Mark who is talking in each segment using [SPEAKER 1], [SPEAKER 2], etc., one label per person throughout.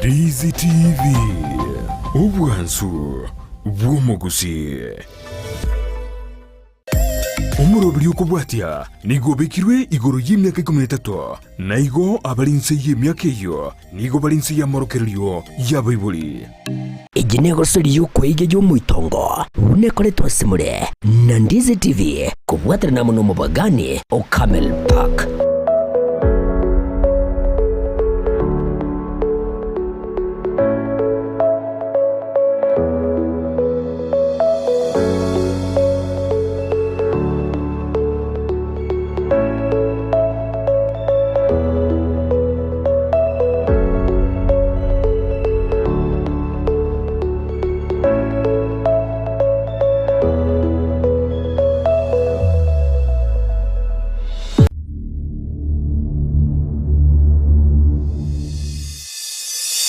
[SPEAKER 1] Ndizi TV, obwansu bw'omogusii. Omoroberi okobwatia nigo obekirwe igoro y'emiaka ikomi na etato, na igo abare inse y'emiaka eyio nigo bare inse y'amorokererio y'abaibori.
[SPEAKER 2] Eye negosori y'okweiga y'omoitongo buna ekoretwe ase more na Ndizi TV kobwaterana amo nomobagani o Camel Park.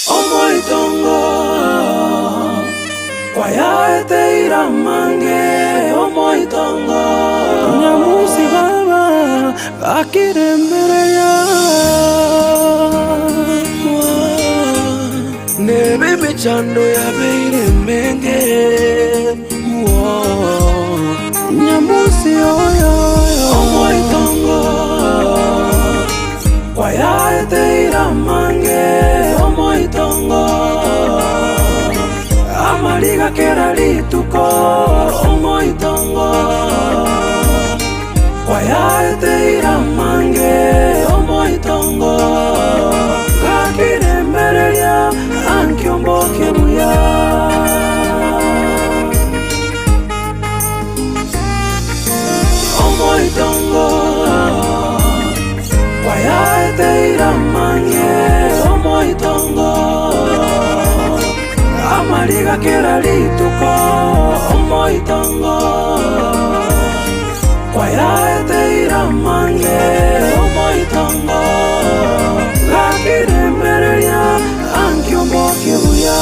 [SPEAKER 3] Omoitongo kwayaeteire amange, omoitongo. Nyamusi baba gakiremereria. Nebe emechando yabeire emenge. Nyamusi oyo omoitongo. Kwayaeteire amange omoitongo, amariga kera rituko omoitongo. Kwayaeteire amange omoitongo, gakiremereria ankiombokie buya. Omoitongo kwayaeteire amange omoitongo amariga kera rituko omoitongo kwayaeteire amange omoitongo gakiremereria ankiombokie buya.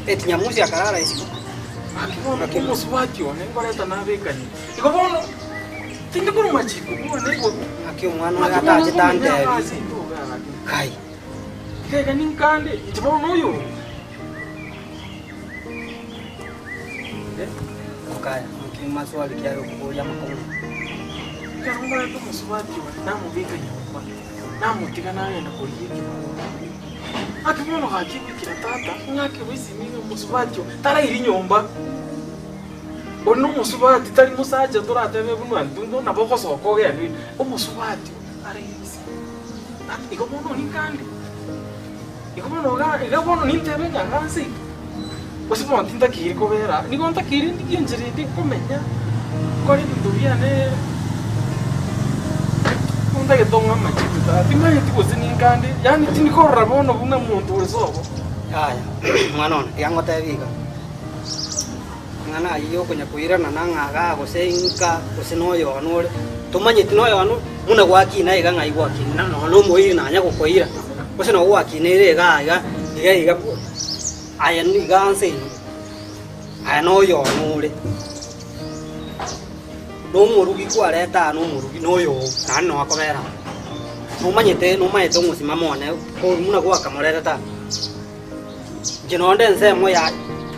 [SPEAKER 4] Eti Nyamusi akarara isiko.
[SPEAKER 5] Gaki bono omosubati one nkoreta nabekanie. Igo bono tindi korwa machiko bwane igo.
[SPEAKER 4] Gaki omwana oyo atachete antebi. Kai.
[SPEAKER 5] Iga ninkande inche bono oyo.
[SPEAKER 4] Mokaya, nki maswali ki aye okoboria amakong'u?
[SPEAKER 5] Ekero nkoreta omosubati one namobeka nyomba, namotiga nagenda korigia ekebarua. Gaki bono gaki goikera tata, ng'ake goisimi ng'a omosubati oyo tarairi nyomba. Oria nomosubati tari mosacha toratebe buna intwe nabo ogosoka ogende, omosubati oyo araire isiko. Tata igo bono ninkande, igo bono iga iga bono nintebe ng'a ng'anse iga, gose bono tintakeiri kobera aa, nigo ntakeire ndigie enchera ende nkomenya, nkore ebinto biane. Ntagete ong'e amachibu tata, timanyeti gose ninkande, yaani tindi korora bono buna omonto ore sobo.
[SPEAKER 4] Yaya, mwana one, tiga ngotebie iga, amang'ana ayio ya okonya koirana na ng'a igaa gose inka gose na oyono ore, tomanyeti na oyono buna gwakina iga ng'ai gwakina nonya na omoiri nanya gokoira, gose nabo gwakineire igaa iga iga iga aye iga nse ime, aye na oyono ore. Nomorugi kwareta aa nomorugi noyo oo, naende noo akobera aa. Nomanyete nomanyete omosimamo one korwa buna gwakamorerete aa. Inche nonde ensemo yaye,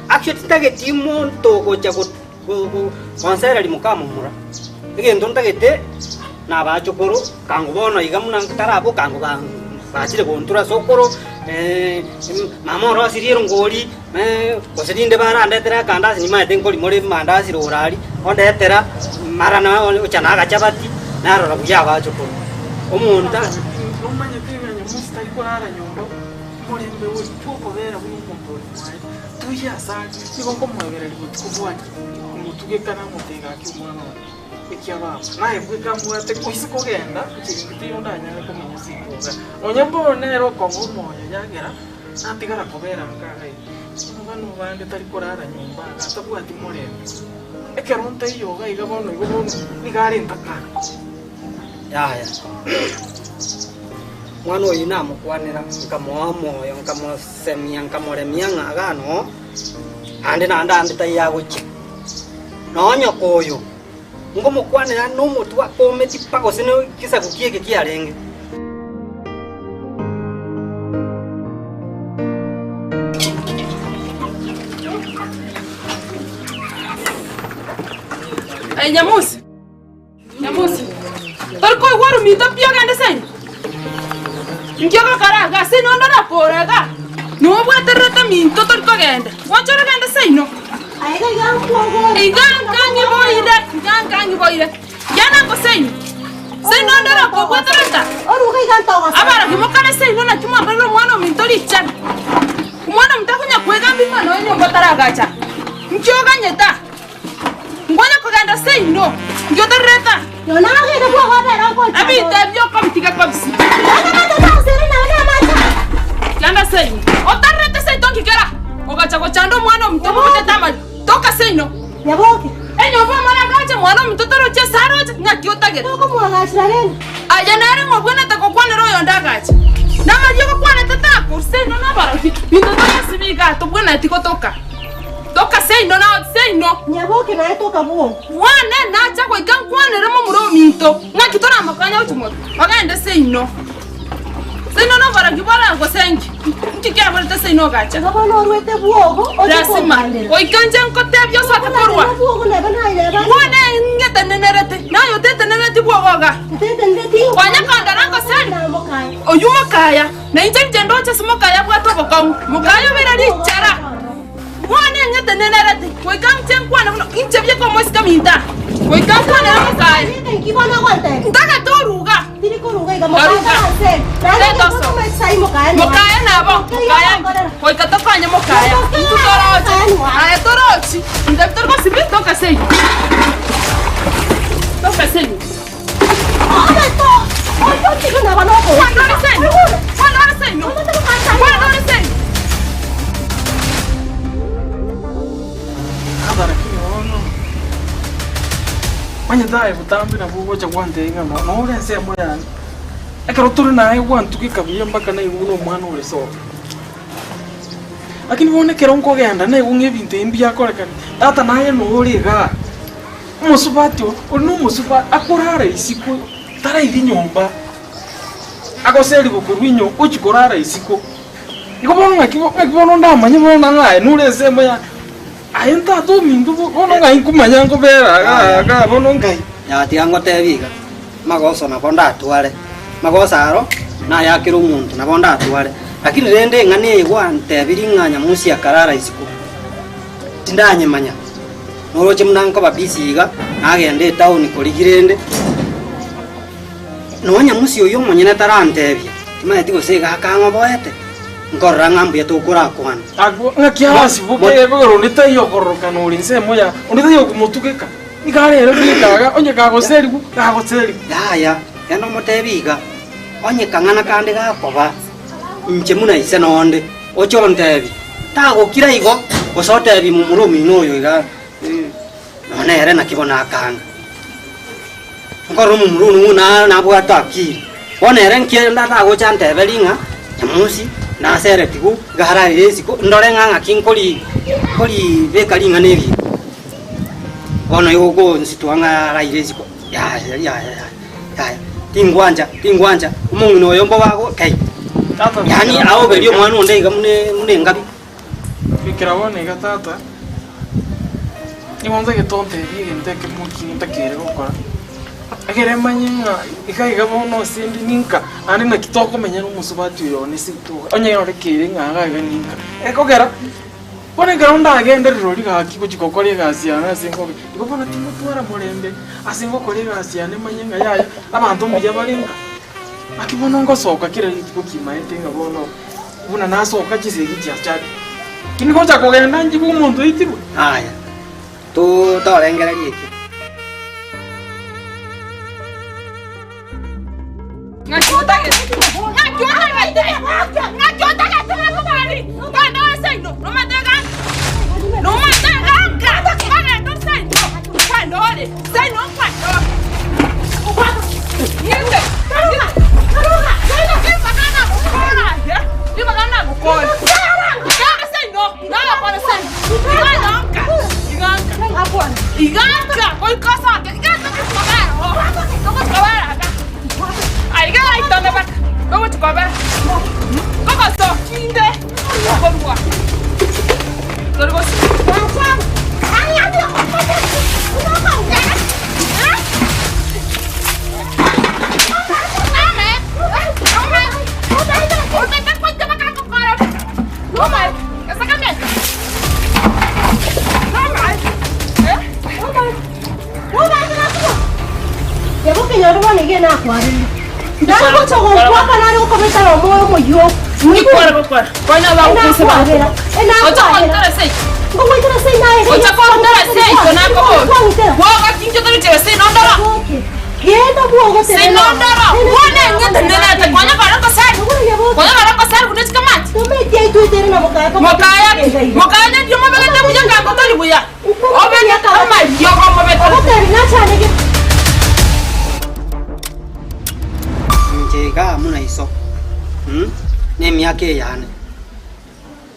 [SPEAKER 4] actually tintageti monto ogocha go go go gonsereria mokamomura. Egento ntagete, nabachokoro, kango bono iga buna ntaraboka ango ba bachire gontura sokoro, mama orosirie erongori. Gose rinde barandetere akandasi nimaete nkorimora emandasi rogoro aria, ondetera mara na ocha na agachabati, narora buya abachokoro. Omonto ase.
[SPEAKER 5] Nomanyete ng'a Nyamusi tari korara nyomba omorembe oria bw'okobera buna omonto ore mwaye, toiyo asare, nigo nkomoebereria botuko bwane, komotugeka namotebia gaki omwana one, ekiababa, naye bweka mbwate oise kogenda, inche rende teiyo ndanyare komenya ase ikoga. Nonya mbono nere okong'a omoyo yagera. Natigara kobera nka iga, omogano bande tari korara nyomba iga atabwati morembe. Ekero ntaiyo iga iga bono igo bono nigo are ntakana.
[SPEAKER 4] Yaya, mwana oyio namokwanera, nkamoa omoyo, nkamosemia, nkamoremia ng'a iga noo, ande naende ande taiyo agochia. Nonye okoyo. Ngomokwanera nomotwe akometi pa gose ne egesaku ki'eke kiarenge.
[SPEAKER 6] Aye Nyamusi, Nyamusi, tori koigwa oruminto pi ogende seino? Inki ogokora iga? Seino onde orakore iga? Nigo obwatererete minto tori kogenda, gwancha orogende seino? Iga nkanyiboire, iga nkanyiboire, genda nko seino. Seino onde orakobwaterereta? Abarogi mokare seino naki mwakorire omwana ominto richani? Omwana ominto akonya kwegamba imana oye nyomba otaragacha. Inki oganyete aa? Ngonya kogenda seino, inki otarerete aa? Ebinto ebio okobitiga kobisi. Genda seino. Otarerete seito nki kera? Ogacha gochanda omwana ominto omobetete amario. Toka seino. Enyomba omwana agacha mwana ominto tarochi ase aroche, ng'aki otagete? Aye nere ng'a obwenerete gokwanera oyonde agache. Namaria ogokwanete takorwa seino nabarogi, binto togosiba igaa tobwenereti gotoka. Toka seino na seino.
[SPEAKER 7] Nyaboke naye toka bwongo.
[SPEAKER 6] Bwane nacha goika nkwanere momura ominto, ng'aki toramokonye gochia motwe, ogende seino. Seino noborogi boragosengie, nki kiaborete seino ogacha?
[SPEAKER 7] Igo bono orwete bwogo oche
[SPEAKER 6] Lasima,
[SPEAKER 7] konkwanera.
[SPEAKER 6] goika inche nkotebie osoke korwa.
[SPEAKER 7] Nkorandera bwogo neba naye neba.
[SPEAKER 6] Bwane ng'etenenerete, naye otetenereti bwogo iga.
[SPEAKER 7] Ntetenereti
[SPEAKER 6] Konya kondora ngoseri,
[SPEAKER 7] Mokaye.
[SPEAKER 6] oyio mokaya, na inche inche ndoche ase mokaya abwate obokong'u, mokaya obeire richara. Bwane ng'etenenerete, goika inche nkwane buna inche bieka omoiseke ominto aa, goika nkwanere mokaye. Ntagete oruga. Karuga. Reta oso. Mokaye nabo, mokaye goika tokonye mokaye. Intwe toroche. Aye torochi. Intwe tori gosibi toka seino. Toka seino. Kwenda ore seino. Kwenda ore seino. Kwenda ore seino.
[SPEAKER 5] Tata lakini bono onye taye botambe nabo ogocha gwantebia ng'a no nore ensemo yane. Ekero tore naye gwantugeka buya mpaka naigwa buna omwana ore sobo. Lakini bono ekero nkogenda naigwa ng'a ebinto ebi mbiakorekana, tata naye nore igaa. Omosubati oo ore na omosubati akorara isiko taraira nyomba, agoserigwa korwa inyo ochia korara isiko. Igo bono ng'aki bo ng'aki bono ndamanye bono ng'a aye nore ensemo yane, aye ntata ominto bo bono ng'ai nkomanya nkobera igaa igaa bono ngai.
[SPEAKER 4] Yaya tiga ngotebie iga, magoso nabo ndatware, magoso aro nayakere omonto nabo ndatware, lakini rende eng'ana eye gwantebirie ng'a nyamusi akarara isiko, tindanyemanya. Noroche buna nkoba busy iga, nagenda etown korigia rende, nonya nyamusi oyio omonyene tarantebia, timanyeti gose iga akang'oboete, nkorora ng'a mbuya tokorakwana.
[SPEAKER 5] Agwo ng'aki arasiboke ekogera onde taiyo okororokana ore ensemo ya onde taiyo okomotugeka, nigo arere bweka iga onye kagoserigwa, gagoserigwa.
[SPEAKER 4] Yaya, genda omotebie iga, onye kang'ana kande gakoba, inche buna ise nonde, oche ontebie. Tagokira igo, gose otebie momura omino oyo iga, nonya nere naki bono akanga. Nkorora omomura one buna nabwate akili, bono ere nki tagocha anteberie ng'a nyamosi naseretigwe iga ararire isiko, ndore ng'a ng'aki nkori nkoribeka ring'ana eri iga. Bono igo ogonsitua ng'a araire isiko, yaya yaya yaya, tingwancha tingwancha, omong'ina oyo mbobe ago kai.
[SPEAKER 5] Tata
[SPEAKER 4] Yaani aoberie omwana onde iga buna buna engabi.
[SPEAKER 5] Goikera bono iga tata, nigo ntagete ontebie egento ekemo ki ntakeire gokora, ekere manye ng'a iga iga bono ase inde ninka, naende naki tokomenya na omosubati oyo one seito iga, onye orekeire ng'a iga iga ninka. Ekogera, bono ekero ndagende rirori gaki gochia gokora egasi yane ase ngobe, igo bono tingotwara morembe ase ngokora egasi yane manye ng'a yaya, abanto mbuya bare nka. Naki bono ngosoka kera rituko kimaete ng'a bono buna nasoka chisegi chiachakire. Tindi gocha kogenda nchigwe omonto oitirwe.
[SPEAKER 4] Aya, to torengererie ekio.
[SPEAKER 6] Ng'aki otagete? Ng'aki otagete? Ng'aki otagete ng'akobani? Genda ase ino, nomanyete iga? Nomanyete iga nka? Ogende ase ino, kwenda ore, ase ino nkwenda ore. Ng'ite, ng'ite, mpaka nagokora aye, mpaka nagokora. Genda ase ino, nagokora ase ino. Iga nka, iga nka, iga nka, goika osoke, genda. bobe. Nkogosokia inde okorua. Tori gose.
[SPEAKER 7] Nyaboke bono iga nakwarire. Nare gocha gokwaka nare gokobekana omoyo omoyio. Ngogoitera sei naye. Genda bwogo Tumetie itwetere na mokaya.
[SPEAKER 6] Mokaya ndio mobegete buya kango tori buya. Obegete amariogo mobete.
[SPEAKER 7] Ogoteri nachanege.
[SPEAKER 4] Inche iga amo na iso, na emiaka eyane,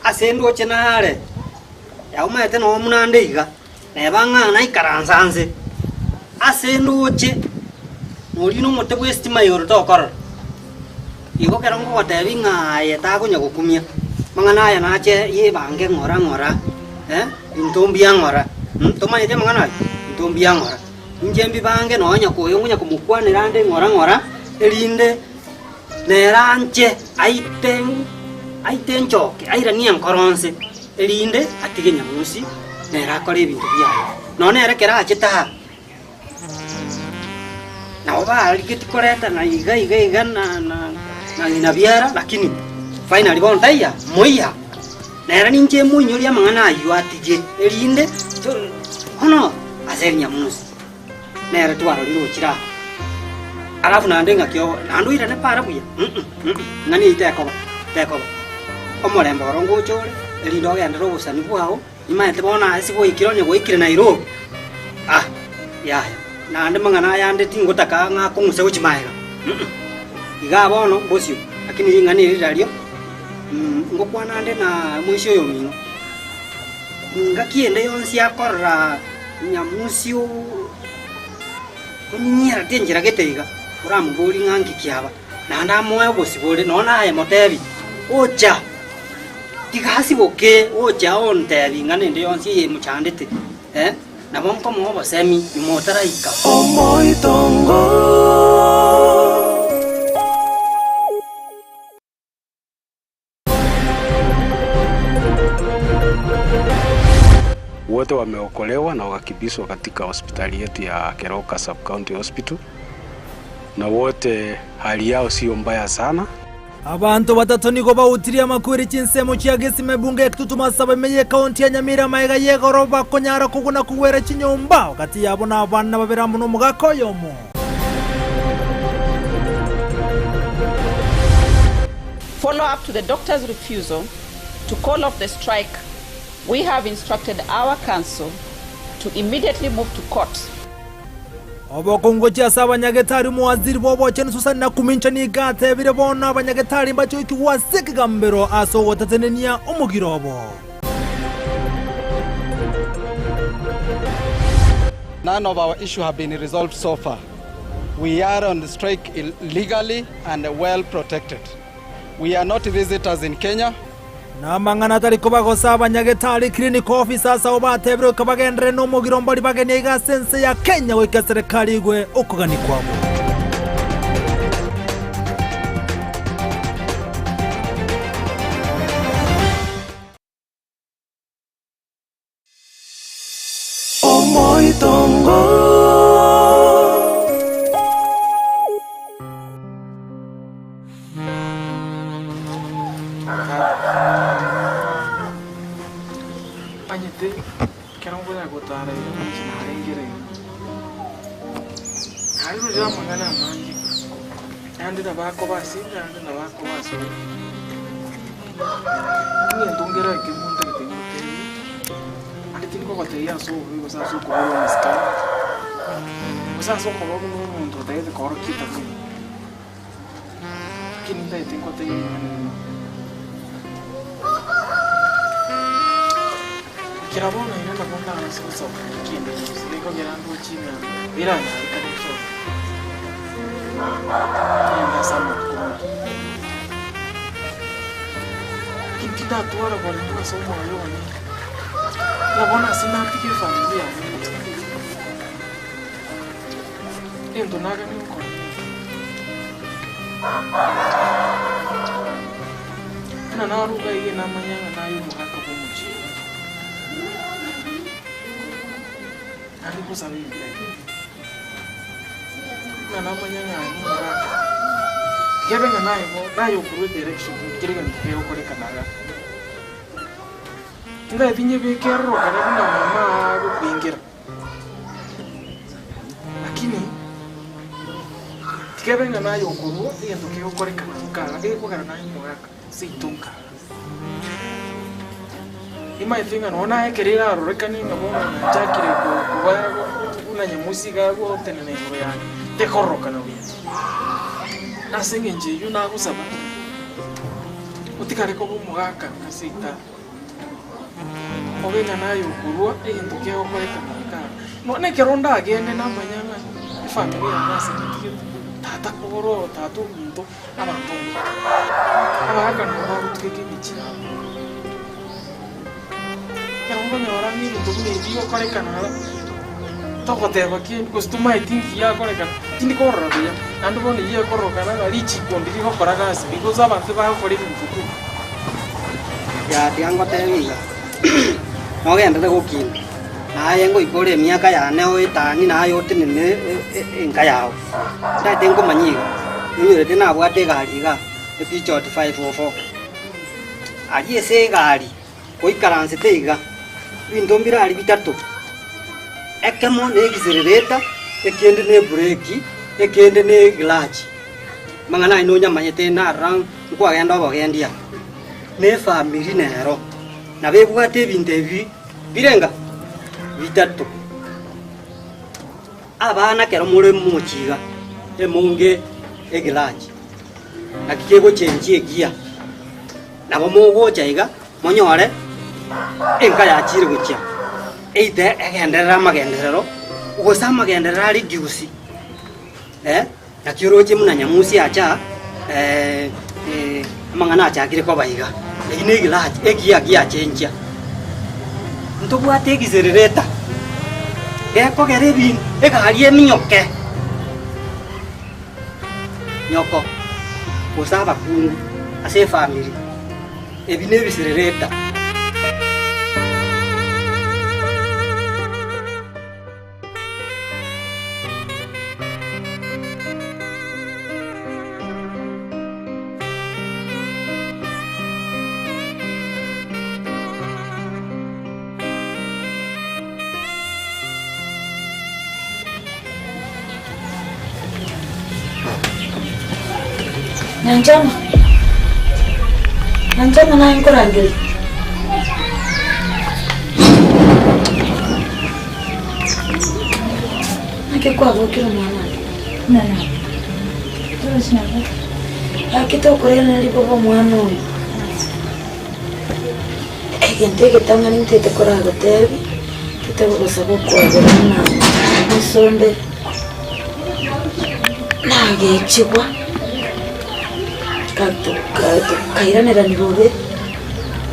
[SPEAKER 4] ase ndoche nare, yaumaete noo buna nde iga, neba ng'a naikaransa nse, ase ndoche, noria na omote bwa estima igoro tokorora. Igo ekero ngogotebi ng'a aye takonya gokumia, amang'ana aya nache yebange ng'ora ng'ora, into mbuya ng'ora, tomanyeti amang'ana ayio? Into mbuya ng'ora. Inche mbibange nonya koyo ngonya komokwanera ande ng'ora ng'ora, erinde nere anche aite aite nchoke, airanie enkoro nse, erinde atige nyamusi, nere akore ebinto biaye. Nonya nere ekero achete aa, nabo barigetie koretana iga iga iga na na na ng'ina biara lakini finally bono taiya, moiya. Nere ninche moinyorie amang'ana ayio atige, erinde bono ase rinyamusi nere twarorire gochira aa. Alafu naende ng'aki ogo naende oirane para buya ng'a niyi tekoba tekoba. Omorembe oro ngocha ore, erinde ogenderere obosani bwao, nimaete bono ase gwaikire onye gwaikire Nairobi, ah yaya, naende mang'ana aya ande tingotaka ng'a akong'use gochia magega igaa bono mbosio, lakini ring'ana eri riario. Ngokwana ande na moisia oyo omino, ngaki ende yonsi akorora nyamusi onyinyerete enchera gete iga, oramoborie ng'a nki kiaba, naende amoe obosibore nonya naye motebi, ocha tiga asiboke ocha ontebi ng'a nende yonsi eye emochandete eh, nabo nkomoa obosemi nyuma otaraika.
[SPEAKER 3] Omoitongo.
[SPEAKER 8] Wote wameokolewa na wakakimbizwa katika hospitali yetu ya Keroka Sub County Hospital, na wote hali yao sio mbaya sana.
[SPEAKER 9] Abanto batato nigo bautirie amakweri chinsemo chia Gesima ebunge ya Kitutu Masaba ime y'ekaunti ya Nyamira magega y'egoroba konyara koguna kogwera chinyomba gati yabo na abana babere amo nomogaka oyomo.
[SPEAKER 10] Follow up to the doctor's refusal to call off the strike, we have instructed our council to immediately move to court.
[SPEAKER 9] Obokongu gochia ase abanyagetari Omowaziri bw'obochenu Susan Nakumincha nigo atebire bono abanyagetari mbachoikigwe ase ekegambero ase ogotatenenia omogiro obo.
[SPEAKER 11] None of our issue have been resolved so far. We are on strike legally and well protected. We are not visitors in Kenya.
[SPEAKER 9] Namang'ana atari kobagosa abanyagetari clinical officers abwo batebire goika bagenderere nomogiro mbari bagenia iga ase ense ya Kenya goika serikali igwe okogania kwabo.
[SPEAKER 3] Omoitongo.
[SPEAKER 5] Manyete ekero nkonya gotara iga inche narengire iga, narorire amang'ana amange, naende nabo akoba ase inde naende nabo akoba ase ore. Egento nkere ekemo ntagete ngotebie, naende tindikogotebia ase obobe gose ase okoborwa amasikani, gose ase okoba buna omonto otagete koorokia etabia eye. Lakini ntagete ngotebie ring'ana erimo. Ekero bono ere nabo ndabase gosoka kende gionsi, gekogera ndoche ng'a biranyarekane nsoke, ngende ase amatuko amange. Lakini tindatwara boremu ase omoyo one, ng'a bono ase natiga efamiri yane motwe, egento nagania gokora neke. Buna naruga iga namanya ng'a naye omogaka bw'omochie oyo. Naende ngosaba ebibe Buna namanya ng'a aye nomogaka, tiga ebe ng'a naye bo naye okorwa edirection kera egento kegokorekana iga. Tindaeti nyebeke erorokane buna mama agokoingera, lakini tiga ebe ng'a naye okorwa egento kegokorekana nka iga gekogera naye omogaka seito nka iga. Nimanyete ng'a nonya naye ekero erarorekane ng'a bono nachakire koba buna nyamosi iga agotenena igoro yane, tekororokana buya. Ase eng'encho eyio nagosaba, otigare koba omogaka ase etaoni, obe ng'a naye okorwa egento kegokorekana igaa. Nonya ekero ndagende namanya ng'a efamiri yane ase nyatigete, tata oro tata ominto. Abanto abagaka nabo bagotugeka emechie yabo. Ekero okonyora ng'a ebinto buna ebi bigokorekana iga, togoteba kende gose tomaeti nki giakorekana, tindi korora buya, naende bono eyio ekororokana ng'a richiko ndiri gokora gasi because abanto bagokora ebinto tu.
[SPEAKER 4] Yaya tiga ngotebi iga, nogenderere gokina, naye ngoika ore emiaka yane oetanie naye otenene enka yao. Ndagete nkomanya iga, nonyorete nabwate egari igaa, ePeugeot 504. Aria ase egari, goikaransete iga, ebinto mbire aria bitato, ekemo ne accelerator, ekende ne ebreki, ekende ne eclutch. Amang'ana ayio nonyamanyete narora nkwagenda obogendia, na efamiri nero, nabo ebwate ebinto ebi birenga? Bitato. Abana ekero more mochie iga, emonge egilachi, naki kegochenchia egiya, nabo mogocha iga monyore enka yachire gochia either egenderere amagenderero, gose amagenderero are reduce eh, naki oroche buna nyamusi acha aa amang'ana achakire koba iga, eyio na egilachi egiya giachenchia. Ntobwate egiserereta gekogera ebi egari eminyoke nyoko gose abakungu ase efamiri, ebi na ebiserereta.
[SPEAKER 12] Nyanchama, Nyanchama naye nkorangeria. Naki kwabokire omwana one? Buna naboka. Gaki tokorerana riboba omwana oyo. Egento egetang'ani ntete koragotebi, ntete gogosaba okwabera buna mosonde nagechigwa, tokairanera bobe.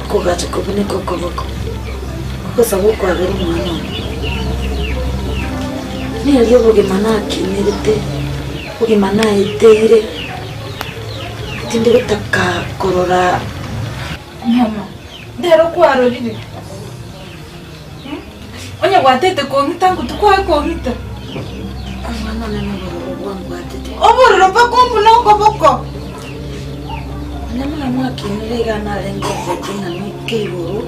[SPEAKER 12] Okogacha kobuneka okoboko, ogosaba okwabera omwana one. Neri obogima nakinerete, obogima naeteire, tindi gotaka korora.
[SPEAKER 6] Mama, ndero kwarorire? Onye gwatete kong'ita ngotwe kwaye kong'ita.
[SPEAKER 12] Omwana one nobororo bwambwatete.
[SPEAKER 6] Obororo mpaka ombune okoboko.
[SPEAKER 12] Onye buna mwakinire iga narenge ogochia ng'a nike igoro,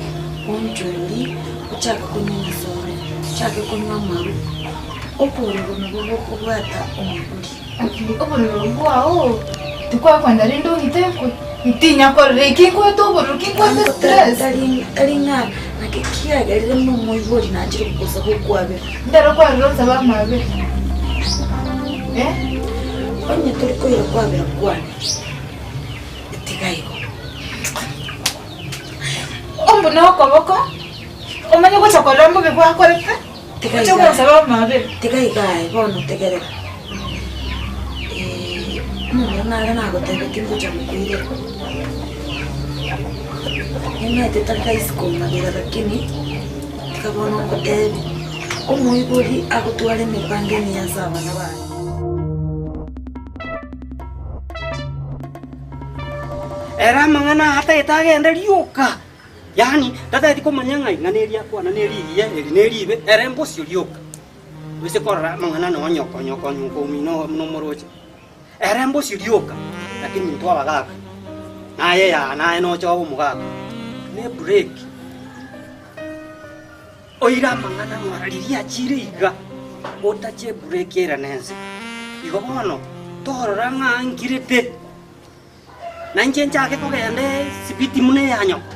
[SPEAKER 12] onchori, ochake konywa emisore, ochake konywa amaru, obororo nabwo bokobwata omobori.
[SPEAKER 6] Obororo bwao tikwakwenda rende ong'ite nkwe, ntinyakorora eki nkwete obororo ki nkwete stress.
[SPEAKER 12] Tari ng'a naki kiagerire buna omoibori nachire gokosaba okwabera.
[SPEAKER 6] Ndero kwarora onsabe amabera eh.
[SPEAKER 12] Onye tori koira kwabera kwane, tiga igo.
[SPEAKER 6] Ombune okoboko, omanye gocha korora mbobe gwakorete. Oche gonsaba amabera.
[SPEAKER 12] Tiga iga aye bono tegerera. Omomura nare nagotebetie ngocha gokoirera. Nimanyete tari rahisi komagera lakini tiga bono ngotebie, omoibori agotwara emepango emiya ase abana baye.
[SPEAKER 4] Ere amang'ana aya atagete agende rioka, yaani tatageti komanya ng'a ing'ana eri akwana nerigiya, eri neribe, ere mbosio rioka. Gose korora amang'ana nonye nyoko nyoko nyoko omino nomoroche. Ere mbosio rioka, lakini intwe abagaka, naye yaa naye noche obe omogaka, ne break. Oire amang'ana ng'ora riria achiire iga, otache ebreak erane ense. Igo bono, torora ng'a nkirete, na inche nchake kogenda esipiti buna eya nyoko,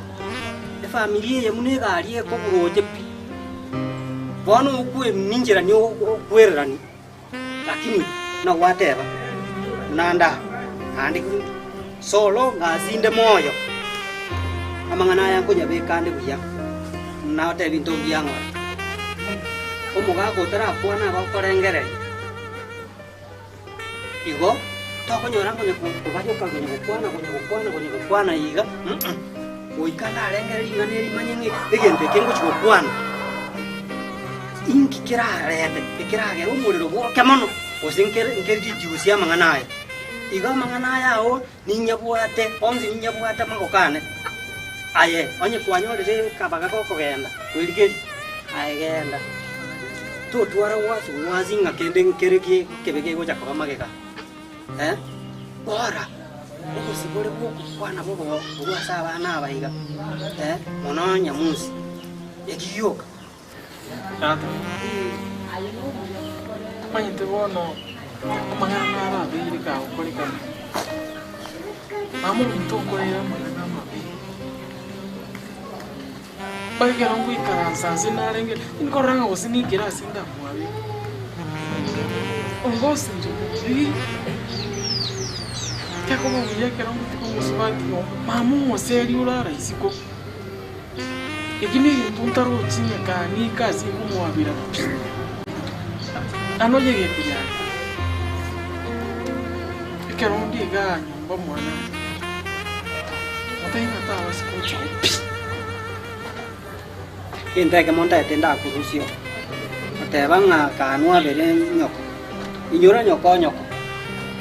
[SPEAKER 4] efamiri eye buna egari ekoburoche pi. Bono okwemincherania okwererania. Lakini buna gwateba, buna nda, naende so long as inde moyo, amang'ana aya nkonyabeka ande buya, naoteba ebinto mbuya ng'ora. Omogaka otarakwana agokorengereria, igo tokonyora konya kobayoka konya gokwana konya gokwana konya gokwana iga goika ndarengereria ring'ana eri manye ng'a egento eke ngochi gokwana. Inki kerarete ekeragere omorero bwoke mono, gose nkerijusie amang'ana aya? Igo amang'ana aya ao ninyabwate, onsi ninyabwate amaboko ane. Aye onye kwanyorire akabaga gokogenda kwerigeria, aye genda. Totwara wasi wasi ng'a kende nkere kebe kegocha koba magega, eh, bora obosibore bw'okokwana bobe korwa ase abana aba iga, eh, mono nyamunsi, eki gioka.
[SPEAKER 5] Tata, omanyete bono amang'ana naro abeire kagokorekana, mama ominto okorire amang'ana amabe, mpaka ekero ngoikaransa nse narenge, nkorora ng'a gose ninkere ase ndamwabere, ongosire pi, tekoba buya ekero ngotiga omosubati mama omoseri orara isiko. Eki negento ntarochi ng'a kang'ika ase komwabera pi, ano yegento yane. Ekero onde igaa nyomba mwane, motebie ng'a tabasa gochao pi.
[SPEAKER 4] Egento ekemo ntagete ndakorusie oo, goteba ng'a kanwabere nyoko, inyora nyoko o nyoko,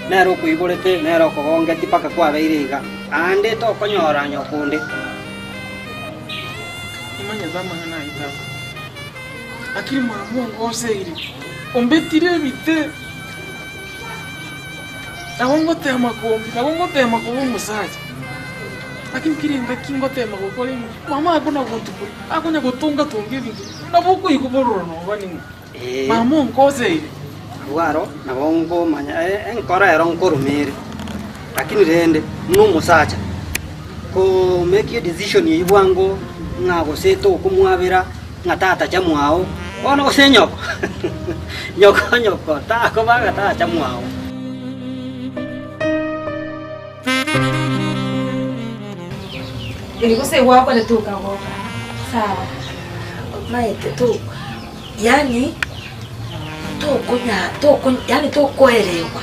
[SPEAKER 4] nere okoiborete, nere okogongeti mpaka kwabeire iga, aande tokonyora nyoko onde.
[SPEAKER 5] Nimanyete amang'ana ayio tata, lakini mama ongoseire, ombetire ebite, nabo ngotema kombi, nabo ngotema koba omosacha, lakini kera engaki ngotema gokora emi, mama akona gotukora, akonya gotonga tonga ebinto, nabo okoigwa bororo noba ning'o,
[SPEAKER 4] Ee.
[SPEAKER 5] mama ongoseire.
[SPEAKER 4] Abwo aro nabo nkomanya enkoro ero nkoruma ere, lakini rende buna omosacha, ko make edecision eywo bwango ng'a gose tokomwabera ng'a tatacha mwao, bono gose nyoko nyoko nyoko takoba ng'a tatacha mwao.
[SPEAKER 6] Eri gose gwakorete okagoka. Sawa.
[SPEAKER 12] Omanyete to yaani tokonya toko yaani tokoerewa.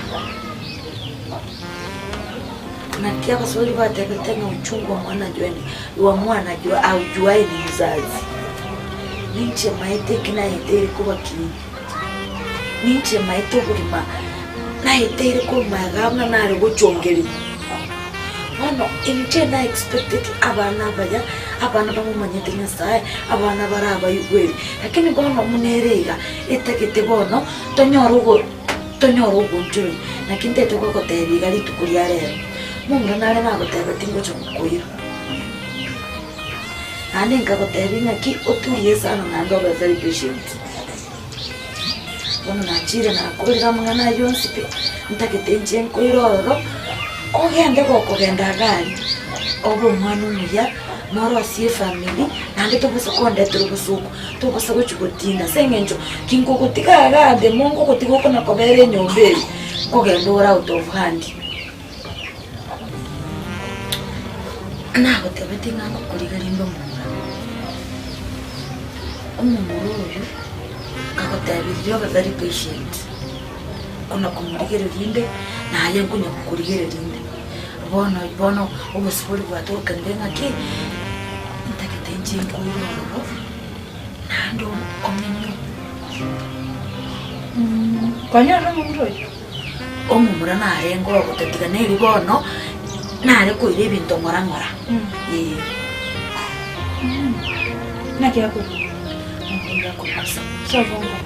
[SPEAKER 12] Naki abaswahili batebete ng'a uchungu wa mwana ajuaye wa mwana aujuaye ni mzazi. Ninche maete eki naeteire koba kinyi, ninche maete obogima naeteire korwa magega buna nare gochongerigwa. Bono inche na expected abana abaya, abana bamomanyete Nyasaye, abana bare abaigweri, lakini bono buna ere iga, etagete bono tonyore ogo tonyore ogoonchoreria. Naki ntagete gogotebia iga rituko ria rero, momura nare nagoteba tingocha gokoira, naende nkagotebia ng'aki oturie sana naende obe very patient. Bono nachire nakorire amang'ana ayio onsi pi, ntagete inche nkoire ororo, ogende gokogenda iga aria, obe omwana omuya, morosie efamiri, naende tobasa kondetera obosooku, tobasa gochia gotinda ase eng'encho kinkogotiga iga ande mongogotiga okona kobera enyomba eye, nkogenda ore out of hand. Nagotebetie ng'a ngokorigereria inde omomura, omomura oyo nkagotebirie obe very patient, kona komorigereria inde, naye nkonya gokorigereria inde. Bono bono obosibore bwatokanire ng'aki, ntagete inche nkoire ororo, naende omenye
[SPEAKER 6] Kwanyorire omomura oyio?
[SPEAKER 12] Omomura narenge ogotatiga neri bono, nare koira ebinto ng'ora ng'ora, eh.
[SPEAKER 6] Naki akorwa?
[SPEAKER 12] Omomura akorwa ase.
[SPEAKER 6] Sobo nko.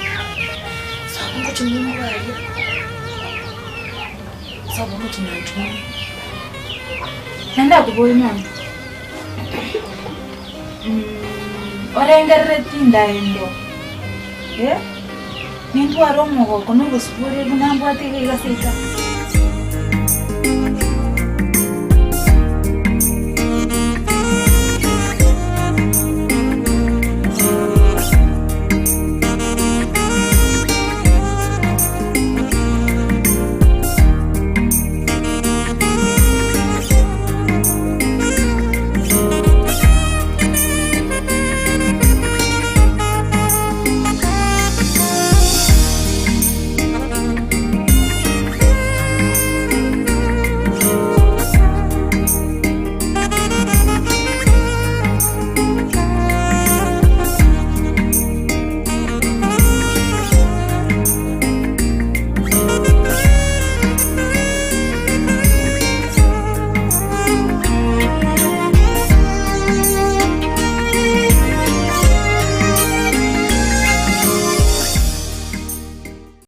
[SPEAKER 12] Sobo ngochia ng'umbu aria. Sobo ngochia nyanchumbu.
[SPEAKER 6] Naende akoboria mono. Orengereretie ndaendo, eh? Nintware omogoko na obosibore buna mbwate iga iga ase eka.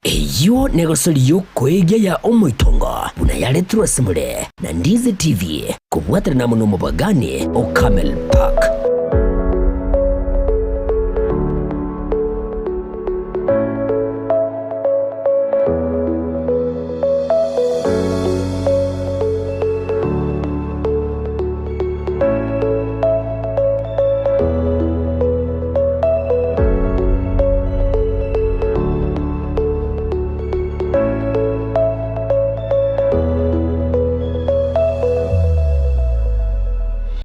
[SPEAKER 2] Eyio negosori y'okoegia ya omoitongo buna yaretirwe ase more na Ndizi TV kobwaterana amo nomobagani o Camel Park.